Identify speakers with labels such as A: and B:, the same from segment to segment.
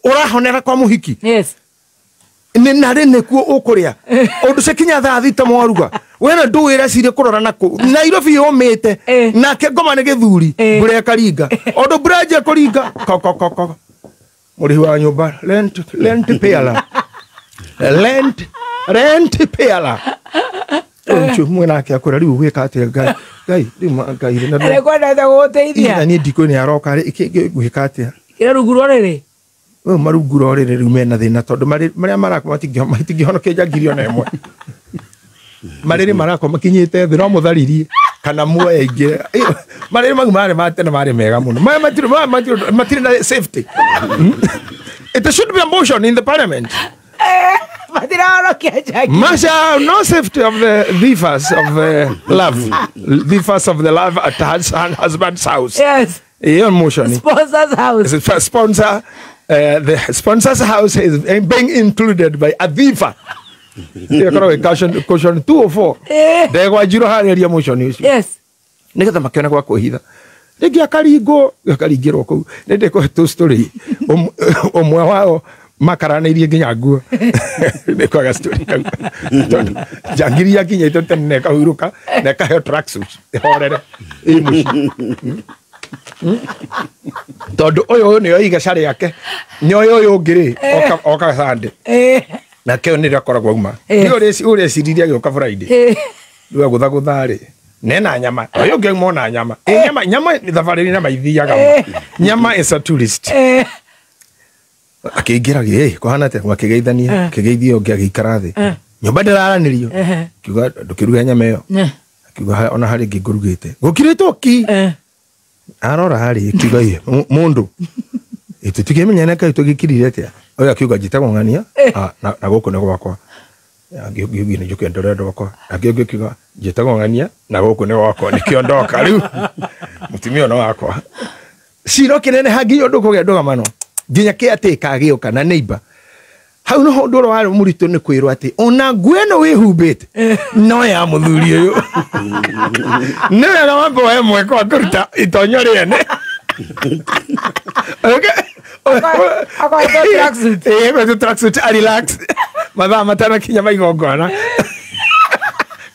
A: Ũrahonera kwa mũhiki.
B: Yes.
A: Nĩ narĩ nĩkuo ũkũrĩa. Ũndũ cikinya thaa thita mwaruga. Wena ndũĩ ĩreciria kũrora nakũ. Nairobi yũmĩte. Nake ngoma nĩ gĩthuri. Mbura ĩkaringa. Ũndũ mbura yanjia kũringa. Ko ko ko ko. Mũrĩhi wa nyũmba rent payer. Rent payer. Ũcio mwenake akwĩra rĩu gwĩka atĩa Ngai. Ngai rĩu Ngai na
B: Nĩkwendete gũgũteithia.
A: Na niĩ ndikũĩ nĩ aroka rĩ gwĩka atĩa.
B: Kĩrĩa rungu rwa rĩrĩ.
A: Rĩu marungu rwa rĩrĩ rĩu mena thĩna tondũ marĩa marakoma matingĩhonokia njangiri ona ĩmwe. Marĩrĩ marakoma makinyĩte thĩ no mũtharirie kana muoye ingĩ. Marĩrĩ mau marĩ ma tene marĩ mega mũno. Maya matirĩ na safety. It should be a motion in the parliament. Masha, no safety of the thiefers of the love. Thiefers of the love at husband's house.
B: Yes.
A: Your motion.
B: Sponsor's house.
A: Sponsor. The sponsor's house is being included by a thiefer. Caution 204. Ndegwa njiro harĩria motion ũcio.
B: Yes.
A: Nĩgetha makĩone gwa kwĩhitha. Rĩngĩ akaringwo, akaringĩrwo kũu. Nĩ ndĩkũhe tũ story. Ũmwe wao makaranĩirie nginya nguo. Nĩ kwaga story kau. Tondũ njangiri yakinyĩte tene na ĩkahurũka na ĩkaheo tracksuit ĩhorere ĩ mũciĩ. Tondũ ũyũ nĩyo igeca rĩake, nĩoĩ ũyũ ũngĩ rĩ oka Sunday. Nake ũyũ nĩrĩo akoragwo auma. Nĩ ũreciririe agĩũka Friday. Rĩu agũthagũtha rĩ nena nyama. Ũyũ ũngĩ auma ona nyama. Nyama thabarĩ nyama ithiaga. Nyama is a tourist. Akĩingĩra gĩ kũhana atĩa akĩgeithania akĩgeithia ũngĩ agĩikara thĩ. Nyũmba ndĩraranĩrio. Akiuga ndũkĩruge nyama ĩyo. Akiuga ona harĩ ĩngĩ ngũrugĩte. Gũkirĩtwo ki. Arora harĩ akiuga ĩ mũndũ. Tũtikĩmenyana kaĩ tũgĩkirire atĩa. Ũyũ akiuga njĩtagwo ng'ania na gũkũ nĩ gwakwa. Angĩ nĩ njũke ndore andũ akwa. Angĩ ũngĩ akiuga njĩtagwo ng'ania na gũkũ nĩ gwakwa nĩkĩo ndoka rĩu. Mũtumia ũyũ nĩ wakwa. Cira ũkĩneneha nginya ũndũ kũgĩa ndũgamano. Nginya caretaker agĩũka na neighbor. Hau nĩho ũndũ ũrĩa warĩ mũritũ nĩ kwĩrwo atĩ ona nguo ĩno wĩhumbĩte no ya mũthuri ũyũ. Nĩ wega wambe woe mweke wa kũruta itonyo rĩene.
B: Akohetwo tracksuit.
A: Akohetwo tracksuit, a relax. Mathaa matanakinya ma igongona.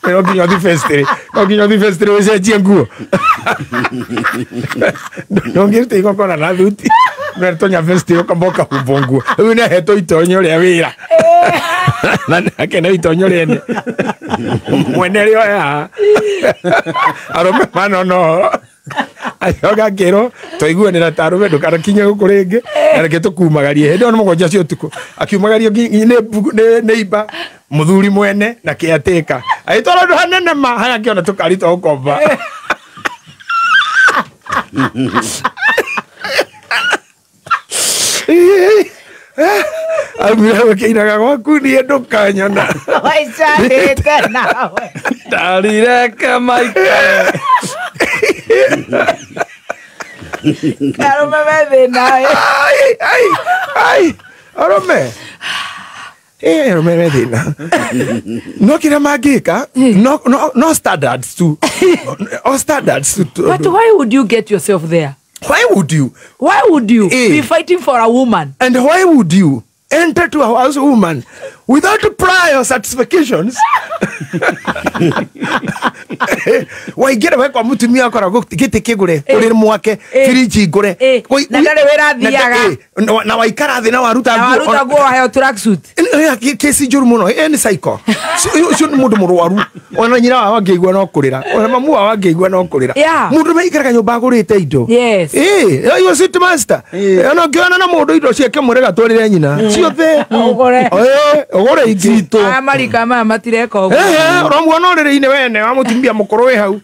A: No nginya ũthiĩ festival. No nginya ũthiĩ festival ũcenjie nguo. Ndũngĩruta igongona na thuti. Netonya festival ũkamba ũkahumbwo nguo. Rĩu nĩahetwo itonyo rĩa wĩra. Na nake nĩ itonyo rĩene. Mwene rĩoya. Arũme manono. Acoka akĩrwo twaiguanĩra ta arũme ndũkanakinye gũkũ rĩngĩ na reke tũkumagarie. Hĩndĩ ĩyo nĩ mũgwanja cia ũtukũ. Akiumagario nĩ neighbor, mũthuri mwene na caretaker. Agĩtwarwo handũ hanene ma harĩa akĩona tũkari twa gũkomba. Aumire hau akĩinaga gwaku niĩ ndũkanyona.
B: Waicanĩte nawe.
C: Ndarire maikare.
B: Arũme me thĩna.
A: Ai ai ai arũme. Arũme me thĩna. No kĩrĩa mangĩka no standards tu. O standards tu.
B: But why would you get yourself there?
A: Why would you?
B: Why would you be fighting for a woman?
A: And why would you enter to a house woman without prior satisfactions? Waingĩra we kwa mũtumia akoragwo gĩtĩ kĩgũre ũrĩ mwake firiji ngũre
B: na ndarĩ wĩra athiaga
A: na waikara thĩ na waruta
B: nguo na waruta nguo waheo tracksuit.
A: Kesi njũru mũno. Nĩ psycho. Ũcio nĩ mũndũ mũrwaru. Ona nyina wao angĩigua no kũrĩra. Ona mamu wao angĩigua no kũrĩra. Mũndũ maikaraga nyũmba agũrĩte indo.
B: Yes.
A: You sit master. Ona ũngĩona na mũndũ indo ciake mwĩre gatwarĩre nyina. Ciothe.
B: Ũgũre.
A: Ũgũre ingĩ.
B: Aya marika maya matireka ũguo.
A: Ũramuona ũrĩrĩ-inĩ wene wa mũtumia mũkũrũ wĩ hau.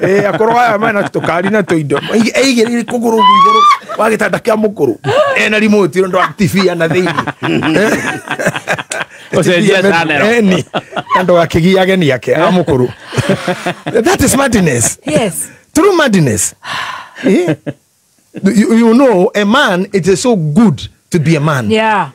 A: Akũrũ aya mena tũkari na tũindo. Aigĩrĩire kũgũrũ ũguo igũrũ wa gĩtanda kĩa mũkũrũ. Ena remote ũndũ wa TV na thĩinĩ.
C: Ũcenjia channel.
A: Eni. Andũ akĩgia ageni ake a mũkũrũ. That is madness.
B: Yes.
A: True madness. You know, a man, it is so good to be a man.
B: Yeah.